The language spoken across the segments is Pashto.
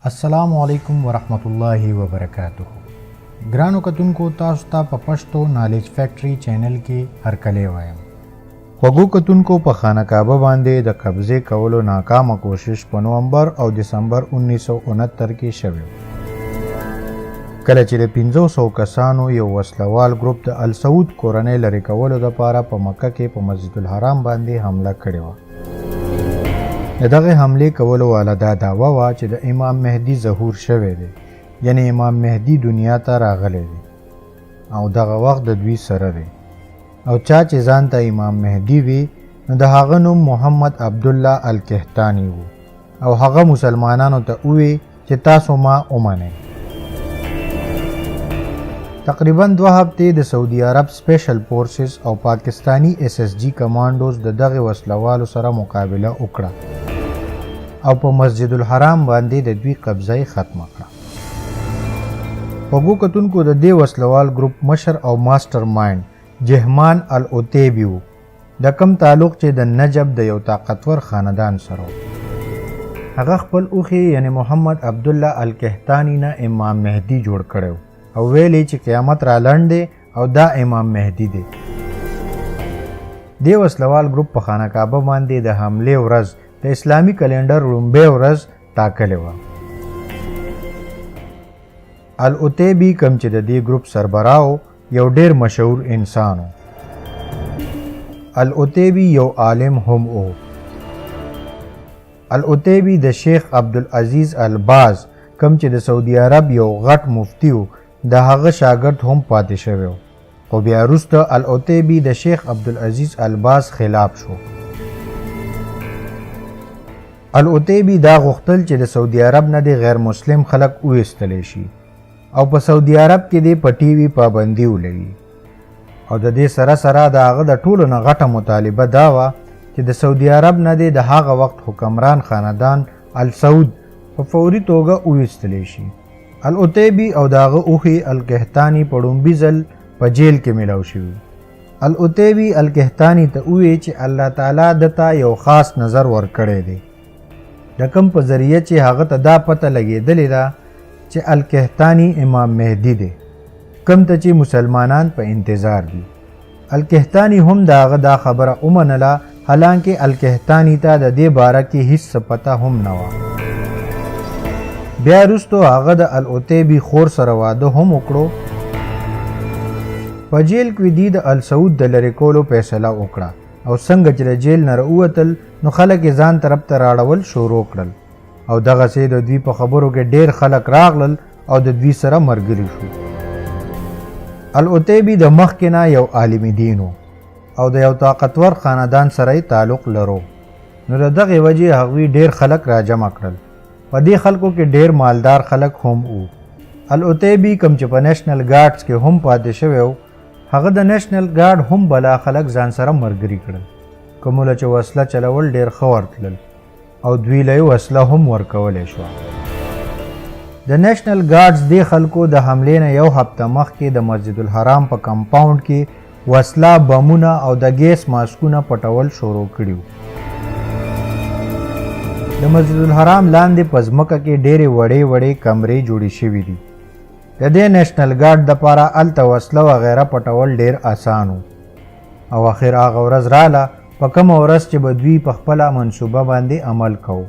السلام علیکم ورحمت الله وبرکاته. ګرانو کتونکو، تاسو ته په پښتو نالج فیکټری چینل کې هرکلی وایم. خوږو کتونکو، په خانه کعبه باندې د قبضې کولو ناکامه کوشش په نومبر او دسمبر 1969 کې شوی، کله چې د 500 کسانو یو وسلوال ګروپ د السعود کورنۍ لرې کولو لپاره په مکه کې په مسجد الحرام باندې حمله کړې وه. د دغه حملې کولو والا دا دعوه وه چې د امام مهدي ظهور شوی دی، یعنی امام مهدي دنیا ته راغلی دی او دغه وخت د دوی سره دی، او چا چې ځان ته امام مهدي وي نو د هغه نوم محمد عبدالله الکهتاني وو، او هغه مسلمانانو ته ووی چې تاسو ما ومنئ. تقریبا 2 هفتې د سعودي عرب سپیشل فورسز او پاکستاني اس اس جی کمانډوز د دغه وسلوالو سره مقابله وکړه او په مسجد الحرام باندې د دوی قبضه یې ختمه کړه. خوږو کتونکو، د دې وسلوال ګروپ مشر او ماستر مایند جهمان العتیبي و، د کم تعلق چې د نجب د یو طاقتور خاندان سره. هغه خپل اوخي یعنی محمد عبدالله الکهتانی نه امام مهدي جوړ کړو او ویلې چې قیامت را لنډ دی او دا امام مهدي دی. دې وسلوال ګروپ په خانه کعبه باندې د حملې ورځ د اسلامي کلندر لومبۍ ورځ ټاکلې وه. العتیبي کم چې د دې ګروپ سربراو، یو ډیر مشهور انسان و. العتیبي یو عالم هم و. العتیبي د شیخ عبدالعزیز الباز، کم چې د سعودي عرب یو غټ مفتی و، د هغه شاګرد هم پاتې شوی و، خو بیا وروسته العتیبي د شیخ عبدالعزیز الباز خلاف شو. العتیبي دا غوښتل چې د سعودي عرب نه د غیر مسلم خلک وویستلی شي او په سعودي عرب کې دې په ټي وي پابندي ولګي، او د دې سره سره د هغه د ټولو نه غټه مطالبه دا وه چې د سعودي عرب نه دې د هغه وخت حکمران خاندان السعود په فوري توګه وویستلی شي. العتیبي او د هغه اوښي القحطاني په ړومبي ځل په جیل کې ملاو شوي. العتیبي القحطاني ته ووی چې الله تعالی ده ته یو خاص نظر ورکړی دی، د کوم په ذریعه چې هغه ته دا پته لګېدلې ده چې القحطاني امام مهدي دی، کم ته چې مسلمانان په انتظار دي. القحطاني هم د هغه دا خبره ومنله، حالانکه القحطاني ته د دې باره کې هیڅ څه پته هم نه وه. بیا وروسته هغه د العتیبي خور سره واده هم وکړو. په جیل کې دی د السعود د لرې کولو فیصله وکړه، او څنګه چې له جیل نه راووتل نو خلک یې ځان طرف ته راړول شروع کړل، او دغسې د دوی په خبرو کې ډیر خلک راغلل او د دوی سره ملګري شو. العتیبي د مخکې نه یو عالم دین و او د یو طاقتور خاندان سره یې تعلق لرو، نو د دغې وجې هغوی ډیر خلک راجمع کړل. په دې خلکو کې ډیر مالدار خلک هم وو. العتیبي کم چې په نېشنل ګارډز کې هم پاتې شوی و، هغه د نېشنل ګارډ هم بلا خلک ځان سره ملګري کړل، کومو له چې وسله چلول ډیر ښه ورتلل او دوی له یې وسله هم ورکولی شوه. د نېشنل ګارډز دې خلکو د حملې نه یو هفته مخکې د مسجد الحرام په کمپاوند کې وسله، بمونه او د ګیس ماسکونه پټول شروع کړي وو. د مسجد الحرام لاندې په ځمکه کې ډېرې وړې وړې کمرې جوړې شوې دي. د دې نېشنل ګارډ دپاره هلته وسله وغیره پټول ډېر اسان و. او اخر هغه ورځ راله په کومه ورځ چې به دوی په خپله منصوبه باندې عمل کوو.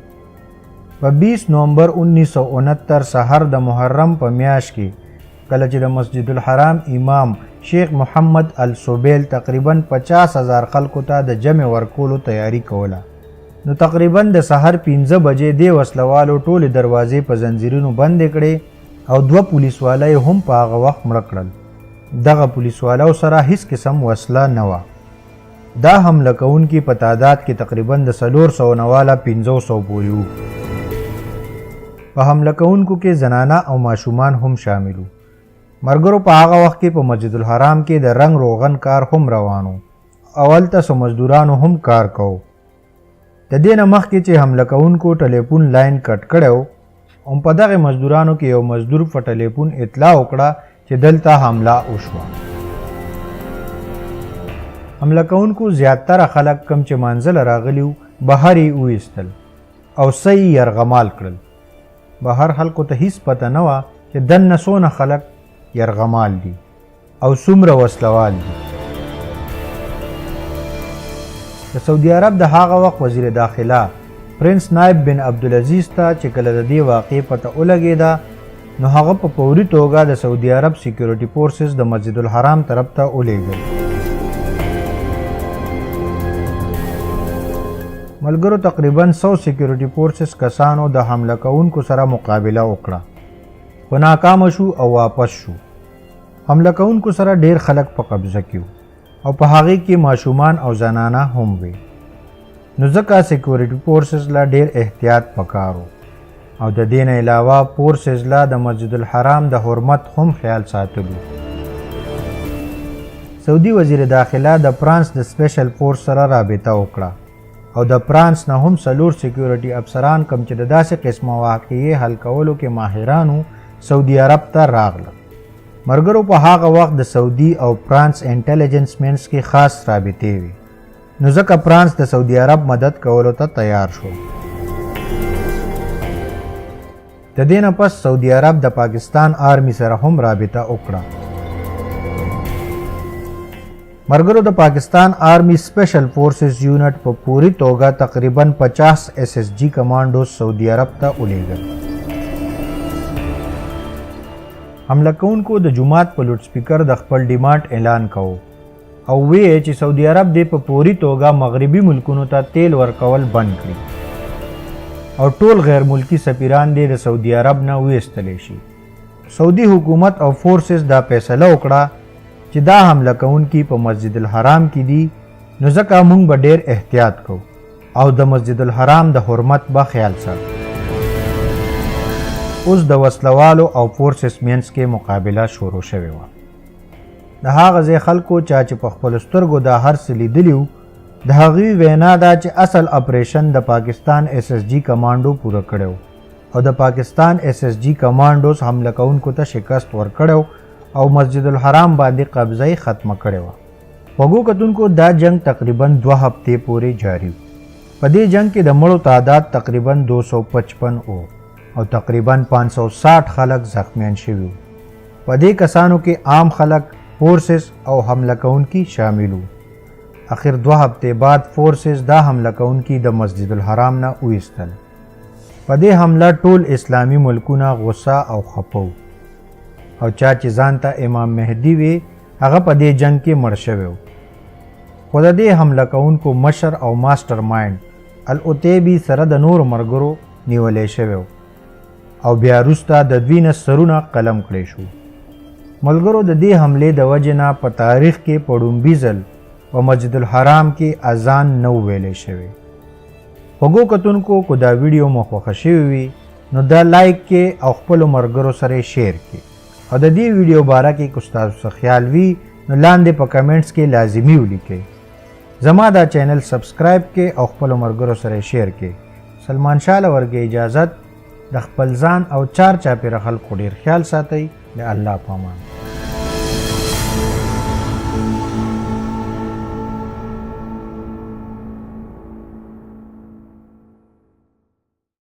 په 20 نومبر 1969 سحر د محرم په میاشت کې، کله چې د مسجد الحرام امام شیخ محمد السوبیل تقریبا 50,000 خلکو ته د جمع ورکولو تیاری کوله، نو تقریبا د سحر 5 بجې دې وسلوالو ټولې دروازې په زنځیرونو بندې کړې او دوه پولیس والا یې هم په هغه وخت مړه کړل. دغه پولیس والاو سره هیڅ قسم وسله نه وه. دا حمله کوونکي په تعداد کې تقریبا د 400 نه والا 500 پورې وو. په حمله کوونکو کې زنانه او ماشومان هم شامل وو. مرګرو، په هغه وخت کې په مسجد الحرام کې د رنګ روغن کار هم روان و او هلته څه مزدورانو هم کار کوو. د دې نه مخکې چې حمله کوونکو ټلیفون لاین کټ کړی و، هم په دغه مزدورانو کې یو مزدور په ټلیفون اطلاع وکړه چې دلته حمله وشوه. حمله کوونکو زیاتره خلک کم چې مانځله راغلي وو، بهر یې وویستل او څه یې یرغمال کړل. بهر خلکو ته هیڅ پته نه وه چې دننه څونه خلک یرغمال دي او څومره وسلوال دي. د سعودي عرب د هغه وخت وزیر داخله پرنس نایب بن عبدالعزیز ته چې کله د دې واقعې پته ولګېده، نو هغه په فوري توګه د سعودي عرب سیکیورټي فورسز د مسجد الحرام طرف ته ولېږل. ملګرو، تقریبا 100 سیکیورټي فورسز کسانو د حمله کوونکو سره مقابله وکړه، خو ناکام شو او واپس شو. حمله کوونکو سره ډیر خلک په قبضه کې وو او په هغې کې ماشومان او زنانه هم وي، نو ځکه سیکیورټي فورسز لا ډیر احتیاط پکار و. او د دې نه علاوه فورسز لا د مسجد الحرام د حرمت هم خیال ساتلو. سعودي وزیر داخله د فرانس د سپیشل فورس سره رابطه وکړه او د فرانس نه هم 4 سیکیورټي افسران، کوم چې د داسې قسمه واقعې حل کولو کې ماهران وو، سعودي عرب ته راغله. مرګرو، په هغه وخت د سعودي او فرانس انټیلیجنس منځ کې خاص رابطې وې، نو ځکه فرانس د سعودي عرب مدد کولو ته تیار شو. د دې نه پس سعودي عرب د پاکستان آرمي سره هم رابطه وکړه. مرګرو، د پاکستان آرمي سپیشل فورسز یونټ په پوری توګه تقریبا 50 ایس ایس جی کمانډو سعودي عرب ته ولیږل. حمله کوونکو د جومات په لوډ سپیکر د خپل ډیمانډ اعلان کاوه او ویې چې سعودي عرب دې په پوری توګه مغربي ملکونو ته تیل ورکول بند کړي او ټول غیر ملکی سفیران دې د سعودي عرب نه وویستلی شي. سعودي حکومت او فورسز دا فیصله وکړه چې دا حمله کوونکي په مسجد الحرام کې دي، نو ځکه موږ به ډیر احتیاط کوو او د مسجد الحرام د حرمت به خیال ساتو. اوس د وسلوالو او فورسز مینځ کې مقابله شروع شوې وه. د هغه ځای خلکو چا چې په خپلو سترګو دا هر څه لیدلي وو، د هغوی وینا ده چې اصل اپریشن د پاکستان ایس ایس جي کمانډو پوره کړی و او د پاکستان ایس ایس جي کمانډوز حمله کوونکو ته شکست ورکړی او مسجد الحرام باندې قبضه یې ختمه کړې وه. خوږو کتونکو، دا جنگ تقریبا 2 هفتې پورې جاري و. په دې جنگ کې د مړو تعداد تقریبا 255 و او تقریبا 560 خلک زخمیان شوي وو. په دې کسانو کې عام خلک، فورسز او حمله کوونکي شامل وو. اخر 2 هفتې بعد فورسز دا حمله کوونکي د مسجد الحرام نه وویستل. په دې حمله ټول اسلامي ملکونه غوسه او خپه وو او چا چې ځان ته امام مهدي وي هغه په دې جنگ کې مړ شوی و. خو د دې حمله کوونکو مشر او ماسټر مایند العتیبي سره د نورو ملګرو نیولی شوی و او بیا وروسته د دوی نه سرونه قلم کړی شو. ملګرو، د دې حملې د وجې نه په تاریخ کې په ړومبي ځل په مسجد الحرام کې اذان نه و ویلی شوی. خوږو کتونکو، که دا ویډیو مو خوښه شوې وي نو دا لایک کې او خپلو ملګرو سره یې شیر کې، او د دې ویډیو باره کې که ستاسو څه خیال وي نو لاندې په کمنټس کې لازمي ولیکئ. زما دا چینل سبسکرایب کې او خپلو ملګرو سره یې شیر کې. سلمان شاه له ورکې اجازت. د خپل ځان او چار چاپېره خلکو ډېر خیال ساتئ. د الله په امان.